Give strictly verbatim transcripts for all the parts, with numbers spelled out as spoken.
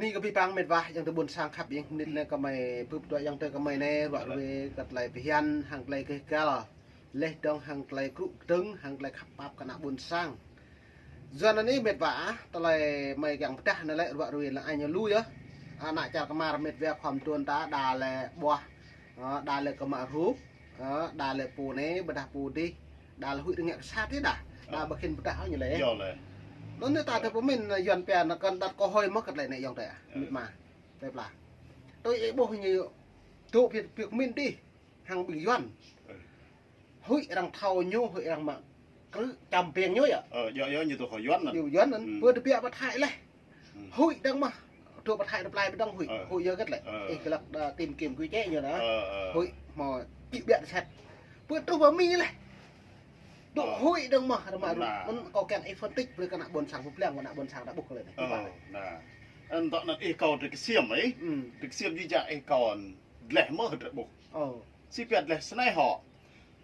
Ni kơ bi pang mĭt wa, ayŏng adei ƀuôn sang khăp ing, mnĭt anei kơ mei bưp dua ayŏng adei kơ mei anei, ruă ruê kơ tlei bhiăn, hŏng tlei keh găl. Leh dŏng hŏng tlei krŭ kdơ̆ng, hŏng tlei khăp pap kơ ană ƀuôn sang. Yua anăn ih mĭt wa, tlei mei kiăng pơdah anăn lĕ ruă ruê lĕ añ lu yơh. Ană čar kmar mĭt wa khua mduôn ta đa lĕ ƀuah, ơ, đa lĕ kơ mă rup, ơ, đa lĕ pô anei, ƀiădah pô dih, đa lĕ huĭ rơngiă kơ sat ih đa. Đa ƀơ khĭn pơdah ñu lĕ. Yơh lĕ. Anăn ta tơ pơmĭn Yuăn pia anăn kăn dat kơ hơi mơh kơ tlei anei ayŏng adei. Mĭt wa. Tlei pla. Tui ih ƀuh ñu dôk bi, bi mĭn dih. Hŏng ƀing Yuăn. Huĭ arăng thâo ñu, huĭ arăng mă krư̆ čăm piêng ñu yơh. Ơ, yơh, yơh, ñu tơ kơ Yuăn anăn. Ñu Yuăn anăn. Pơ tơ biă pơ Thái leh. Huĭ dơ̆ng mơh. Tơ pơ Thái tơ plei ƀiădah huĭ. Huĭ yơh kơ tlei. Ih kơ lăk, ơ, tìm kiếm quy chế ñu anăn. Huĭ mơh či biă sat. Pơ truh pơ Mi leh. Dôk huĭ dơ̆ng mơh, rơma rŭ. Anăn kâo kiăng ih phân tích brei kơ ană ƀuôn sang pơblang, kơ ană ƀuôn sang ta ƀuh kơ lĕ anei. Anăn. Anăn dŏ anăn ih kâo drei ksiêm ih. Drei ksiêm jih jang ih kâo dleh mơh drei ƀuh. Si pia dleh snei hŏ.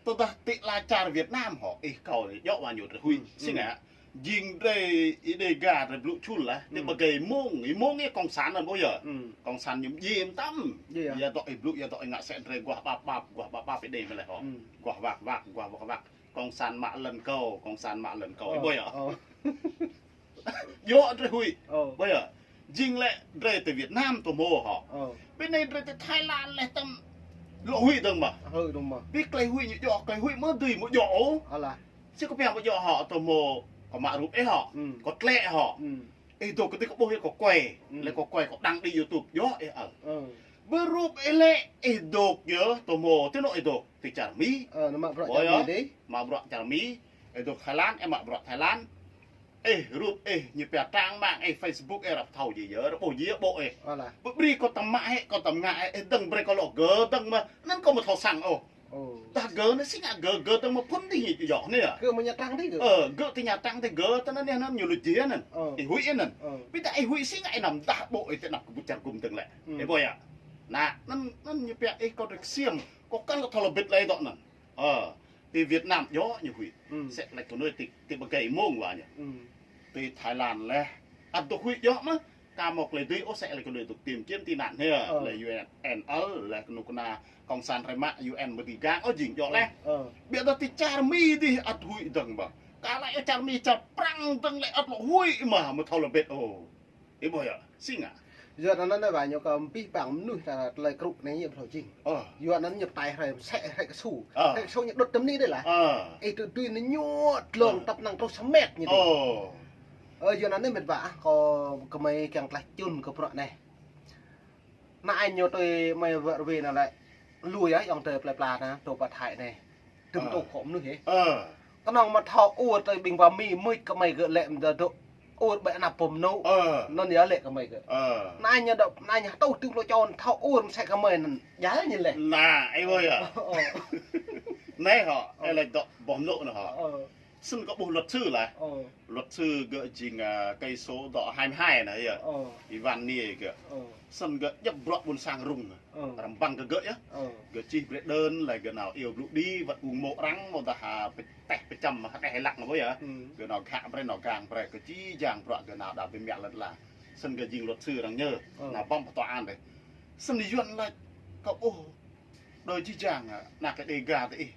Tơdah ti ala čar Việt Nam hŏ, ih kâo djŏ wa ñu drei huĭ. Si ngă. Jing drei Êđê Ga drei blŭ čhul lah. Ti ƀơ gei mông, ih mông ih cộng sản anăn ƀuh yơh. Cộng sản ñu mdjiê mtam. Ya dŏ ih blŭ, ya dŏ ih ngă sĕ drei guah ƀap ƀap, guah ƀap ƀap Êđê mơh leh hŏ. Guah wak wak, guah wak wak. Cộng sản mă lăn kâo, cộng sản mă lăn kâo. Ih ƀuh yơh. Djŏ drei huĭ. Ƀuh yơh. Jing lĕ drei ti Việt Nam tơ mâo hŏ. Bi anei drei ti Thái Lan leh tăm lŏ huĭ dơ̆ng mơh. Bi klei huĭ ñu djŏ, klei huĭ mơh dưi mâo djŏ ôh. Si kơ pia mâo djŏ hŏ tơ mâo kơ mă rup ih hŏ. Kơ tlĕ hŏ. Ih dôk kơ ti kơ ƀuh ih kơ kuai. Leh kơ kuai kơ đăng đi YouTube djŏ ih ơ. Bi rup ih lĕ ih dôk yơh tơ mâo ti anôk ih dôk ti čar Mi. Mă bruă čar Mi. Ih dôk Thái Lan, ih mă bruă Thái Lan. Ih rup ih ñu pia trang mạng ih Facebook ih arăng thâo jih yơh, arăng ƀuh jih yơh ƀô̆ ih. Bi brei kâo tăm mă hĕ, kâo tăm ngă hĕ, ih dơ̆ng brei kâo lŏ gơ̆ dơ̆ng mơh, anăn kâo mơh thâo săng ôh. Dah gơ̆ anei si ngă gơ̆, gơ̆ dơ̆ng mơh phŭn dih ñu djŏ anei yơh. Gơ̆ mơh ña trang dih gơ̆. Ơ, gơ̆ ti ña trang dih gơ̆, tơ anăn anei anăn ñu lu jih anăn. Ih huĭ anăn. Bi dah ih huĭ si ngă ih năm dah ƀô̆ ih ti anăp kơ ƀuôn čar gŭm dơ̆ng lĕ. Ih ƀuh yơh. Anăn, anăn ñu pia ih kâo drei ksiêm, kâo kăn kơ thâo lŏ bĭt lei dŏ anăn. Ơ, ti Việt Nam djŏ ñu huĭ. Sĕ lĕ kơ nuê ti, ti ƀơ gei mông wa ñu. Ti Thái Lan leh. Ăt dôk huĭ djŏ mơh. Ka mâo klei dưi ôh sĕ lĕ kơ nuê dôk tìm kiếm tị nạn hĕ. Leh U N L, leh knŭk kna cộng sản hrei mă U N mơ̆ ti gang ôh jing djŏ leh. Ƀiădah ti čar Mi dih ăt huĭ dơ̆ng mơh. Ka lĕ čar Mi čar Prăng dơ̆ng lĕ ăt lŏ huĭ mơh, mơh thâo lŏ bĭt ôh. Ih ƀuh yơh, si ngă. Yua anăn anei wa ñu kơ bi pang mnuih ta tlei krŭ anei ñu thâo jing. Yua anăn ñu pơtai hrei, sĕ hrei ksu. Hrei ksu ñu đŭt tăm ni dih lah. Ih tŭ tui anăn ñu dlông tăp năng truh sa met ñu dih. Ơ, yua anăn anei mĭt wa, kâo kơ mei kiăng tlaih čŭn kơ bruă anei. Anăn ñu tui mei wơr wĭ anăn lĕ. Lu yơh, ayŏng adei plei pla anăn, tơ pă Thái anei. Tŭm tŭ kơ mnuih ih. Knŏng mă thâo ur tơ ƀing wa Mi mưč kơ mei gơ̆ lĕ mdơ̆ dôk ur ƀĕ anăp pô mnŭ. Anăn yơh lĕ kơ mei gơ̆. Anăn ñu dôk, anăn ñu tŭ tŭ lŏ čŏn thâo ur msĕ kơ mei anăn. Jal ñu lĕ. Nah, ih ƀuh yơh. Anei hŏ, ih lĕ dôk pô mnŭ anăn hŏ. Snăn kâo ƀuh luật sư lah. Luật sư gơ̆ jing, a, cây số dŏ hai mươi hai anăn yơh. Ivan Niê gơ̆. Snăn gơ̆ djăp bruă ƀuôn sang rŭng. Răm băng kơ gơ̆ yơh. Gơ̆ čih brei đơn leh gơ̆ nao iêu blŭ đĭ wăt ung mô̆ arăng mâo dah, a, pê-, teh pơčăm hđeh hlăk anăn ƀuh yơh. Gơ̆ nao ghă brei nao gang brei kơ jih jang bruă gơ̆ nao đa bi mă lăn ala. Snăn gơ̆ jing luật sư arăng ñu. Nao băm pơ tòa án dih. Snăn Yuăn lač kâo ƀuh. Đơ jih jang, a, anak Êđê Ga ti ih.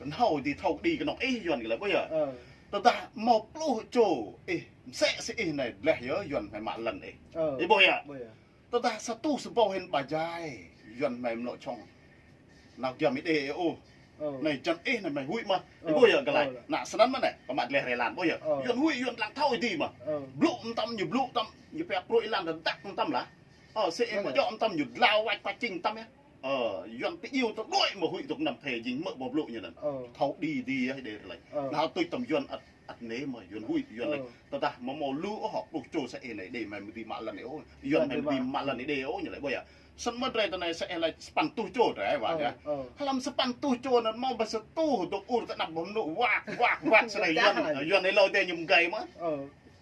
Knhâo dih thâo kđi knŏng ih Yuăn kơ lĕ ƀuh yơh. Tơdah mâo pluh čô ih, msĕ si ih anei dleh yơh Yuăn hmei mă lăn ih. Ih ƀuh yơh. Tơdah sa tuh sa ƀâo hĭn ƀa jai, Yuăn hmei mlŏ čhŏng. Nao giăm Êđê ôh. Anei jăn ih anei hmei huĭ mơh. Ih ƀuh yơh kơ lač. Nă snăn mơh anei, kơ mă dleh rei lan ƀuh yơh. Yuăn huĭ Yuăn dlăng thâo ih dih mơh. Blŭ mtam ñu blŭ mtam, ñu pia pruê ih lan dơ̆ng dak mtam lah. Ơ, si ih mă djŏ mtam ñu dlao wač pačing mtam yơh. Ơ, Yuăn ti iêu tơ đuĕ mă huĭ dôk năm thê jing mơ̆ ƀuh blŭ ñu anăn. Thâo đĭ dih yơh đei rlei. Nao tuč tăm Yuăn ăt, ăt nê mơh Yuăn huĭ Yuăn lĕ. Tơdah mâo mâo lu ôh hŏ pluh čô sa ih anei đei hmei mơ̆ dưi mă lăn ih ôh. Yuăn hmei mơ̆ dưi mă lăn ih đei ôh ñu lĕ ƀuh yơh. Snăn mơh drei tơ anei sa ih lĕ sa păn tuh čô drei wa yơh. Hlăm sa păn tuh čô anăn mâo ba sa tuh dôk ur ti anăp ƀuh mnŭ wak, wak, wak sa ih Yuăn, Yuăn ih lŏ dê ñu mgei mơh.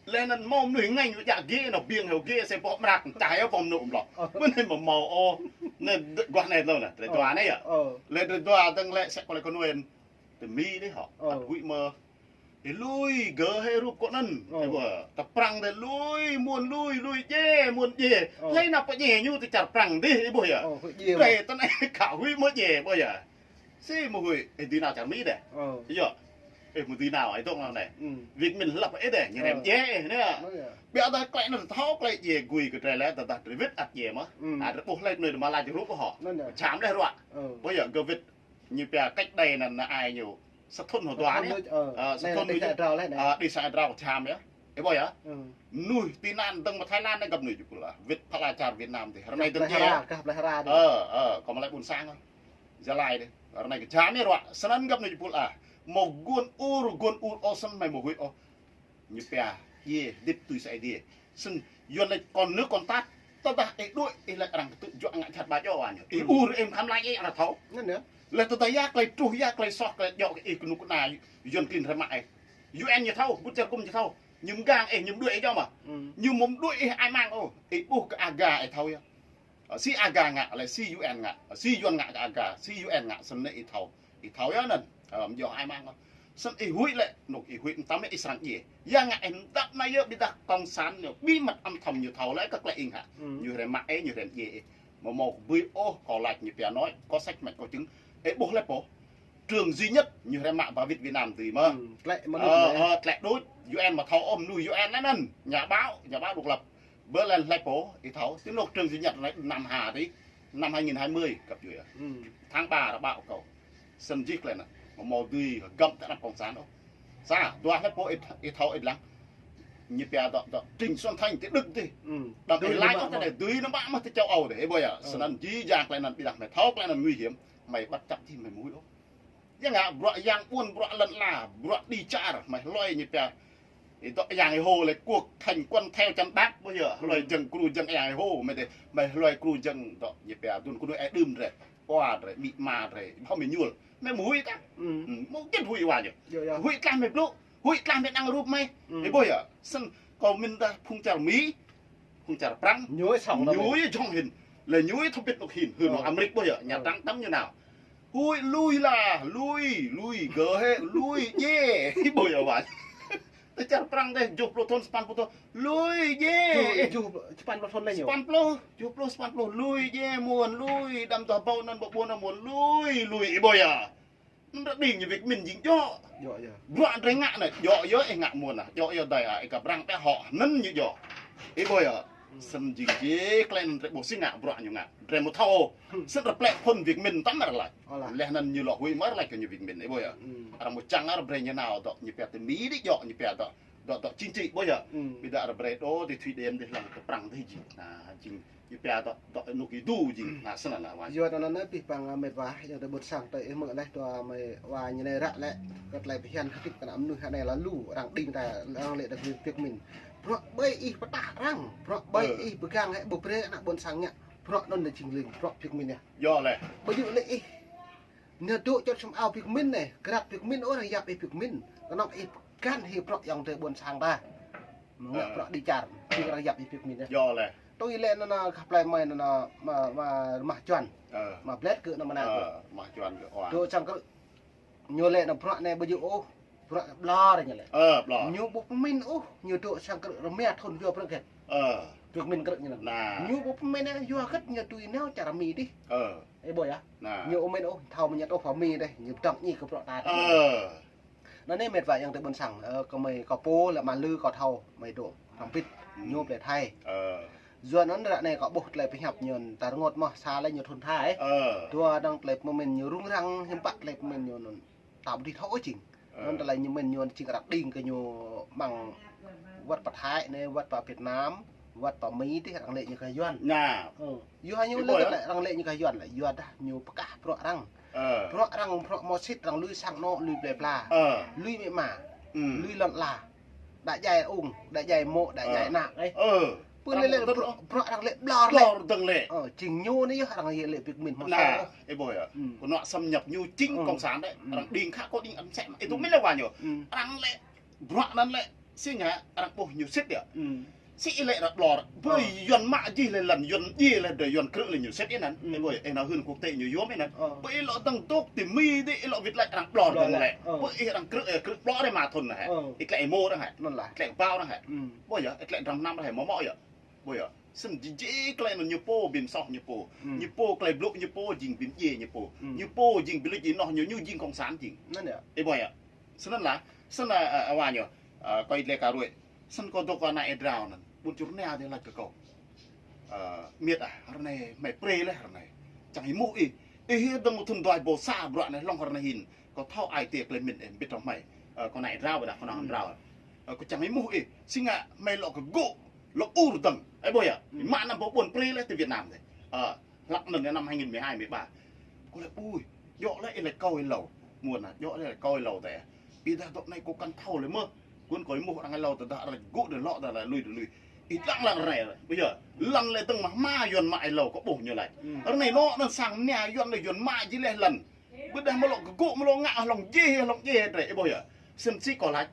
Leh anăn mâo mnuih ngêñ wă jak gê nao biêng hŏ gê sa boh mrak mčah yơh boh mnŭ mlŏ. Mơ̆ anei mâo mâo ôh. Anei d-, guah anei tlâo anei, drei dua anei yơh. Leh drei dua dơ̆ng lĕ sĕ kơ lĕ kơ nuê ti Mi dih hŏ. Ăt huĭ mơh. Ih lui gơ̆ hĕ rup kŏ anăn. Ơ. Ih ƀuh. Tơ Prăng dih lui muôn lui, lui djiê muôn djiê. Ơ. Hlei nao pơ djiê ñu ti čar Prăng dih, ih ƀuh yơh. Ơ, huĭ djiê. Drei mơh. Tơ anei ka huĭ mơh djiê, ƀuh yơh. Si mơh huĭ, ih dưi nao čar Mi dih. Ơ. Yơh. Ih mơh dưi nao, ih dôk nao anei. Ừ. Việt Minh hlăp ih dih, ñu rem djiê ih anei. Ơ, yơh. Ƀiădah klei anăn thâo klei djiê gui kơ drei leh, tơdah drei wĭt ăt djiê mơh. Ừ. A, drei ƀuh hlei knuih dih mă lač rup hŏ. Anăn yơh. Čham leh ruă. Ơ. Ƀuh yơh, gơ̆ wĭt ñu pia cách đây anăn, anăn ai ñu. Sa thŭn hŏ dua anei. Sa thŭn đuč, ơ, sa thŭn đuč. Đĭ sa drao leh anei. Ơ, đĭ sa drao čham yơh. Ih ƀuh yơh. Ừ. Mnuih tị nạn dơ̆ng mơ̆ng Thái Lan anei găp mnuih jih pul ah. Wĭt pla čar Việt Nam dih. Ară anei dơ̆ng dleh djiê. Ra, kah dleh ra dih. Ơ, ơ, kâo mă lač ƀuôn sang ah. Gia Lai dih. Ară anei kơ čham yơh ruă. Snăn găp mnuih jih pul ah. Mâo guôn ur, guôn ur ôh snăn hmei mâo huĭ ôh. Ñu pia, djiê, hdĭp tui si Aê Diê. Snăn, Yuăn lač con nước con tát. Tơdah ih đuĕ, ih lač arăng ktư̆ juă ngă jhat ƀai djŏ wa ñu. Ih ur, ih khăm lač ih arăng thâo. Anăn yơh. Leh tơdah ya klei truh, ya klei soh, klei djŏ, ih knŭk kna, Yuăn klin hrăm mă ih. U N ñu thâo, ƀuôn čar gŭm ñu thâo. Ñu mgang ih, ñu mđuĕ ih djŏ mơh. Ñu mâo mđuĕ ih ai mang ôh. Ih ƀuh kơ Aga ih thâo yơh. Ơ, si Aga ngă, leh si U N ngă, si Yuăn ngă kơ Aga, si U N ngă, snăn ih thâo. Ih thâo yơh anăn, ơ, mjŏ ai mang. Snăn ih huĭ leh, nuk ih huĭ mtam ih srăng djiê. Ya ngă ih mdăp anei yơh, ƀiădah cộng sản ñu bí mật âm thầm ñu thâo leh kơ klei ih ngă. Ñu hrăm mă ih, ñu hrăm djiê ih. Mâo mâo kbưi ôh, kâo lač ñu pia nói, có sách mách có chứng. Ih ƀuh leh pô. Trường duy nhất, ñu hrăm mă ba wĭt Việt Nam dưi mơh. Tlĕ mơnuih ơ, tlĕ đuč, U N mâo thâo ôh, mnuih U N leh anăn. Nhà báo, nhà báo độc lập. Berlin hlei pô, ih thâo, ti anôk Trường duy nhất anei năm hà ti, năm hai nghìn hai mươi, găp djuê. Tháng ba ra báo kâo. Snăn jih klei anăn, mâo mâo dưi găm ti anăp cộng sản ôh. Sa, dua hlei pô ih, ih thâo ih dlăng. Ñu pia dŏ, dŏ, Trịnh Xuân Thanh ti Đức dih. Đăm ih lač ôh, tơ anei dưi nao mă mơh ti châu Âu dih, ih ƀuh yơh. Snăn jih jang klei anăn ƀiădah hmei thâo klei anăn nguy hiểm, hmei ƀăt čăp jih hmei mui ôh. Ya ngă bruă yang ƀuôn, bruă lăn ala, bruă đĭ čar, hmei hluê ñu pia. Ih dŏ yang ih hô leh quốc thành quân theo chân bác, ƀuh yơh, hluê jơ̆ng kru jơ̆ng yang ih hô, hmei dih, hmei hluê kru jơ̆ng dŏ ñu pia, dŭn knuih ai đưm drei, wa drei, amĭ ama drei, ƀuh hmei ñuôl, hmei mâo huĭ tah. Mâo gĭt huĭ wa ñu. Huĭ tlah hmei blŭ, huĭ tlah hmei năng rup hmei. Ih ƀuh yơh, snăn kâo mĭn dah phung čar Mi, phung čar Prăng, ñu yơh jhŏng hĭn. Leh ñu yơh thâo bĭt anôk hĭn, hưn anôk Amêrik ƀuh yơh, Nhà Trắng tăm ñu nao. Huĭ lui lah, lui, lui gơ̆ hĕ, lui djiê. Ih ƀuh yơh wa. Ti čar Prăng dih, kjuh pluh thŭn, sapăn pluh thŭn, lui djiê. Kjuh, kjuh, sapăn pluh thŭn leh ñu. Sapăn pluh, kjuh pluh, sapăn pluh, lui djiê muôn, lui, đăm duah ƀâo anăn ƀâo ƀuôn anăn muôn, lui, lui, ih ƀuh yơh. Anăn ră anei ñu Việt Minh jing djŏ. Djŏ yơh. Bruă drei ngă anei, djŏ yơh ih ngă muôn ah, djŏ yơh dai ah, ih kăp răng tĕ hŏ, anăn ñu djŏ. Ih ƀuh yơh. Snăn jing jih klei anăn drei ƀuh si ngă bruă ñu ngă. Drei mâo thâo. Snăn arăng plĕ phŭn Việt Minh tăm arăng lač. Leh anăn ñu lŏ huĭ mơh arăng lač kơ ñu Việt Minh, ih ƀuh yơh. Arăng mâo čiăng arăng brei ñu nao dŏ ñu pia ti Mi dih djŏ ñu pia dŏ. Dŏ, dŏ chính trị ƀuh yơh. Ƀiădah arăng brei dŏ ti Thụy Điển dih hlăm ti Prăng dih jing. Anăn jing ñu pia dŏ, dŏ anôk êdu jing. Anăn snăn lah wa. Yua anăn anei pih păng, a, mĭt wa, yang ti ƀuôn sang ti ih mơ̆ng anei dua mei wa ñu anei ră lĕ. Kơ tlei bhiăn hdĭp kơ ană mnuih anei lalu arăng đing ta arăng lĕ dah Việt Minh. Bruă ƀai ih pơtah arăng, bruă ƀai ih pơgang hĕ ƀu brei ană ƀuôn sang ngă. Bruă anăn jing lĭng, bruă Việt Minh yơh. Yơh leh. Ƀu djŏ lĕ ih. Ñu dôk čŏt sum ao Việt Minh anei, krăt Việt Minh ôh arăng yap ih Việt Minh. Knŏng ih găn hĕ bruă yang ti ƀuôn sang ta. Mơ̆ng bruă đĭ čar, jing arăng yap ih Việt Minh yơh. Yơh leh. Tui leh anăn kah plei mei anăn, mă, mă, mă čuăn. Mă blet kơ anăn mơnă. Mă čuăn kơ wa. Dôk sang krư̆. Ñu lĕ anăn bruă anei ƀu djŏ ôh. Bruă ƀlŏr ñu lĕ. Ñu ƀu pơmĭn ôh, ñu dôk sang krư̆ rơma thŭn yua bruă hĕt. Việt Minh krư̆ ñu anăn. Ñu ƀu pơmĭn ôh, yua hĕt ñu tui nao čar Mi dih. Ih ƀuh yơh. Ñu ƀu mĭn ôh, thâo mơ̆ ñu tŏ pha Mi dih, ñu dŏng ñi kơ bruă ta. Anăn anei mĭt wa yang ti ƀuôn sang, ơ, kơ mei kâo pô leh mă lư kâo thâo, mei dôk, thăm pĭt, ñu plei Thái. Yua anăn ră anei kâo ƀuh tlei pơhiăp ñu ta rơngot mơh sa leh ñu thŭn Thái. Dua dơ̆ng tlei pơmĭn ñu rŭng răng hiăm pă tlei pơmĭn ñu anăn. Tao ƀu dih thâo ôh jing. Anăn tlei ñu mĭn ñu jing arăng đing kơ ñu mơ̆ng wăt pơ Thái anei, wăt pơ Việt Nam, wăt pơ Mi dih arăng lĕ ñu kơ Yuăn. Yua ñu lĕ arăng lĕ ñu kơ Yuăn lĕ, yua dah ñu pơkah bruă arăng. Bruă arăng, bruă mâo sĭt arăng lui sang anôk, lui plei pla. Lui amĭ ama. Lui lăn ala. Đa djai ung, đa djai mô̆, đa djai ană, ơ. Pơ anei lĕ bruă, bruă arăng lĕ ƀlŏr lĕ. Ơ, jing ñu anei yơh arăng yơh lĕ Việt Minh mâo sĭt. Ih ƀuh yơh. Kơ anôk xâm nhập ñu jing cộng sản dih. Arăng đing khă kơ đing ăn sĕ. Ih tŭ mĭn leh wa ñu. Arăng lĕ bruă anăn lĕ si ngă arăng ƀuh ñu sĭt yơh. Si lĕ arăng ƀlŏr. Ƀơi Yuăn mă jih leh lăn, Yuăn djiê leh drei, Yuăn krư̆ leh ñu sĭt anăn. Ơ, ƀuh yơh, ih nao hưn quốc tế ñu yuôm anăn. Ơ. Ƀuh ih lŏ dơ̆ng dôk ti Mi dih, ih lŏ wĭt lač arăng ƀlŏr dơ̆ng lĕ. Ơ. Ƀuh ih arăng krư̆, ơ, krư̆ ƀlŏr arăng mă thŭn anăn hĕ. Ơ. Ih klei êmô arăng hĕ. Anăn lah. Klei kbao arăng hĕ. Ƀuh yơh, ih klei dram năm arăng hĕ, mâo mâo yơh. Ƀuh yơh. Snăn jih jih klei anăn ñu pô bi msoh ñu pô. Ñu pô klei blŭ ñu pô jing bi mdjiê ñu pô. Ñu pô jing bi luč ênoh ñu, ñu jing cộng sản jing. Anăn yơh. Ih ƀuh yơh. Snăn lah, snăn, ơ, ơ, wa ñu, ơ, kâo ih dleh ka ruĕ. Snăn kâo dôk kơ ană ih drao anăn. Ƀuôn čŭr nao dih lač kơ kâo. Ơ, miêt ah, ară anei hmei prê leh ară anei. Čiăng êmuh ih. Ih dơ̆ng mơ̆ng thŭn dua êbâo sa bruă anei hlŏng ară anei hĭn. Kâo thâo ai tiê klei mĭn ih mbĭt hŏng hmei. Ơ, kâo ană ih drao ƀiădah kâo nao hŏng drao. Ơ, kâo čiăng êmuh ih. Si ngă hmei lŏ kgŭ, lŏ ur dơ̆ng. Ih ƀuh yơh. Mă năm pô ƀuôn prê leh ti Việt Nam dih. Ơ, hlăk anăn năm hai nghìn mười hai mười ba. Kâo lač, ui, djŏ leh ih lač kâo êlâo. Muôn ah, djŏ leh kâo êlâo tơ. Ƀiădah dŏ anei kâo kăn thâo leh mơh. Kuôn kâo êmuh arăng êlâo tơdah arăng gŭ dih lŏ dah leh lui dih lui. Ih dlăng lăng ară anei. Ƀuh yơh, lăn leh dơ̆ng mă hma Yuăn mă êlâo kâo ƀuh ñu lač. Ară anei nŏ anăn sang mnia Yuăn leh Yuăn mă jih leh lăn. Ƀiădah mlŏ kgŭ mlŏ ngă hlŏng djiê, hlŏng djiê drei, ih ƀuh yơh. Snăn si kâo lač.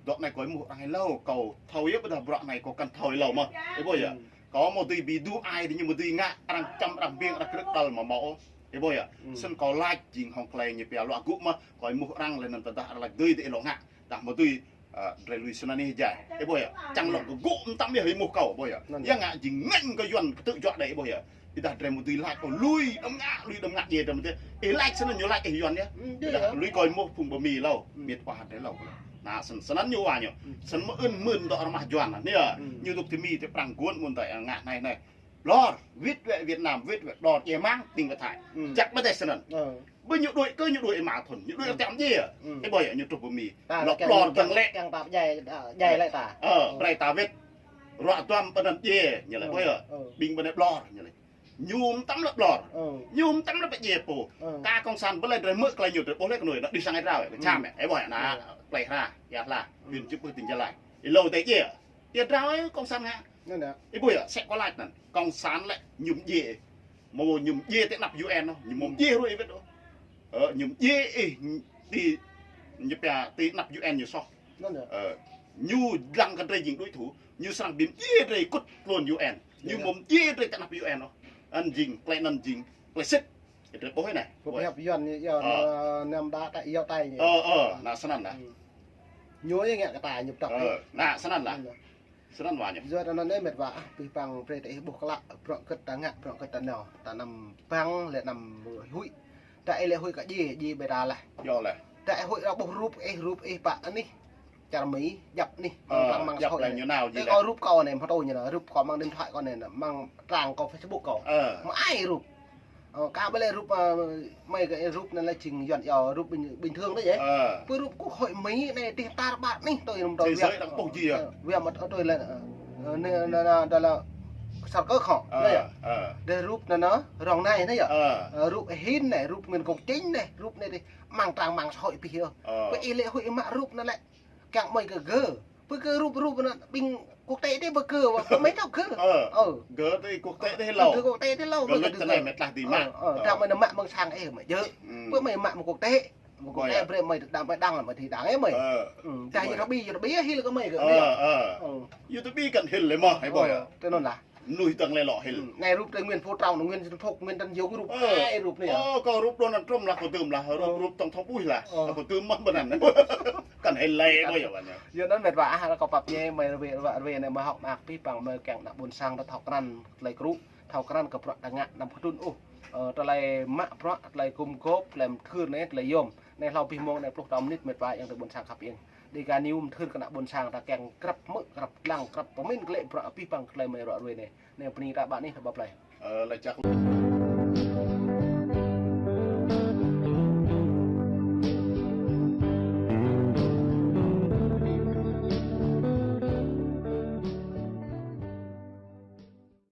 Dŏ anei kâo êmuh arăng êlâo, kâo thâo yơh ƀiădah bruă anei kâo kăn thâo êlâo mơh. Ih ƀuh yơh. Kâo amâo dưi bi êdu ai diñu, amâo dưi ngă, arăng čăm arăng biêng, arăng krư̆ đăl mâo mâo ôh. Ih ƀuh yơh. Snăn kâo lač jing hŏng klei ñu pia luă gŭ mơh, kâo êmuh arăng leh anăn tơdah arăng lač dưi dih ih lŏ ngă. Tơdah amâo dưi, ơ, drei lui snăn ih jai. Ih ƀuh yơh. Čiăng lŏ kgŭ mtam yơh êmuh kâo, ƀuh yơh. Anăn yơh. Ya ngă jing ngêñ kơ Yuăn ktư̆ juă đei, ƀuh yơh. Ƀiădah drei amâo dưi lač ôh, lui đăm ngă, lui đăm ngă djiê drei mơ̆. Ih lač snăn ñu lač ih Yuăn yơh. Ƀiădah lui kâo êmuh phung ƀơ Mi êlâo, miêt wa drei êlâo. Nă, snăn, snăn ñu wa ñu. Snăn mơ̆ ưn mưn dŏ arăng mă Yuăn anăn. Anei yơh. Ñu dôk ti Mi ti Prăng guôn mưn dŏ ngă anei anei. Ƀlŏr, wĭt wĕ Việt Nam, wĭt wĕ ƀlŏr djiê mang, tĭng wĕ Thái. Jăk mơ̆ dih snăn. Ơ. Ƀơ ñu đuĕ kơ ñu đuĕ êma thŭn, ñu đuĕ tiăm djiê. Ih ƀuh yơh, ñu truh ƀơ Mi. Lŏ ƀlŏr dơ̆ng lĕ. Čiăng tap jai, jai lĕ ta. Ơ, brei ta wĭt. Ruă duam ƀơ anăn djiê, ñu lač ƀuh yơh. Ƀing ƀơ anei ƀlŏr, ñu lač. Ñu mtam leh ƀlŏr. Ñu mtam leh ƀơ djiê pô. Ka cộng sản ƀơ leh drei mơ̆ klei ñu drei ƀuh leh knuih, nă đĭ sang ih drao, kơ čăm yơh, ih ƀuh yơh, nă, klei hra, ya hla, hĭn čŭp ƀơ tĭng Gia Lai. Ih lŏ tê djiê. Ih drao ih cộng sản ngă. Ih ƀuh yơh, sĕ kâo lač anăn. Cộng sản lĕ ñu mdjiê. Mâo ñu mdjiê ti anăp U N ôh, ñu mâo mdjiê hruê ih wĭt ôh. Ơ, ñu mdjiê ih ti, ñu pia ti anăp U N ñu soh. Ơ, ñu dlăng kơ drei jing đối thủ, ñu srăng bi mdjiê drei kŭt tluôn U N. Ñu mâo mdjiê drei ti anăp U N ôh. Anăn jing, klei anăn jing, klei sĭt. Drei ƀuh anei. Kâo pơhiăp Yuăn ñu, Yuăn, ơ, năm đa ta iâu tay ñu. Ơ, ơ, nă snăn lah. Ñu yơh ngă kơ ta ñu ptăk. Ơ, nă snăn lah. Snăn wa ñu. Yua anăn anei mĭt wa ah, pih păng brei ta ih ƀuh klă, bruă gĭt ta ngă, bruă gĭt ta nao. Ta năm băng leh năm huĭ. Ta ih leh huĭ kơ djiê, djiê ƀiădah lah. Yơh leh. Ta ih huĭ arăng ƀuh rup ih, rup ih pă anih. Čar Mi, djăp anih, ơ, măng, măng djăp xã hội leh anei. Ñu nao jih leh. Ơ, rup kâo anei, mă tui ñu nă, rup kâo măng điện thoại kâo anei, măng trang kâo Facebook kâo. Ơ. Mă ai rup. Ơ, ka ƀơ leh rup, ơ, mei kơ rup anăn leh jing Yuăn yơh, rup bình, bình thường đấy yơh. Ơ. Pơ rup quốc hội Mi anei, dih tar ƀar anih, tui năm tui. Thế giới đang ƀuh jih yơh. Ơ, wia mă tui leh, ơ, anei, anei, anei, đó là sar kơ kho, ơ, đấy yơh. Ơ. Dih rup anăn, anăn, rŏng anei, đấy yơh. Ơ. Ơ, rup hin anei, rup Nguyễn Công Chính anei, rup anei dih, măng trang măng xã hội pih yơh. Ơ. Pơ ih leh huĭ mă rup anăn leh. Kiăng mei kơ gơ̆. Pơ kơ rup, rup anăn ƀing quốc tế dih pơ kơ, wa, pơ mei tăp gơ̆. Ơ. Ơ. Gơ̆ ti quốc tế dih êlâo. Gơ̆ quốc tế dih êlâo. Gơ̆ mei kơ luč gơ̆. Anei mei tlaih ti mă. Ơ, ơ. Ơ. Dang mei nao mă mơ̆ng sang ih mă djơ̆. Pơ mei mă mơ̆ng quốc tế. Mơ̆ng quốc tế brei mei dang, mei dang leh mei ti dang ih mei. Ơ. Dah YouTube, YouTube hil kơ mei kơ. Ơ, ơ. YouTube kăn hil leh mơh, ih ƀuh yơh. Tơ anăn lah. Mnuih dơ̆ng leh lŏ hil. Anei rup tơ Nguyễn Phú Trọng, Nguyễn Xuân Phúc, Nguyễn Tấn Dũng rup. Ơ. Ai rup anei yơh. Ơ, kâo rup Donald Trump lah, kâo dưm lah, rup, rup tổng thống Bush lah. Ơ. Kâo dưm mơh ƀơ anăn. Kăn hil leh, ƀuh yơh, ƀuh yơh. Yua anăn mĭt wa ah, kâo pap ñe, mei ră ruê, ră ruê anei mei hŏk mơak pih păng mei kiăng ană ƀuôn sang ta thâo krăn, tlei krŭ, thâo krăn kơ bruă ta ngă năm kdŭn ôh. Ơ, tlei mă bruă, tlei gum gôp, tlei mthưr anei, tlei yuôm. Anei hlâo pih mông anei pluh tâo mnĭt mĭt wa ayŏng adei ƀuôn sang khăp iêng. Dega News mthưr kơ ană ƀuôn sang ta kiăng krăp hmư̆, krăp dlăng, krăp pơmĭn klei bruă pih păng klei mei ră ruê anei. Anei bơni ta ƀă anih, bye bye. Ơ, lač jăk.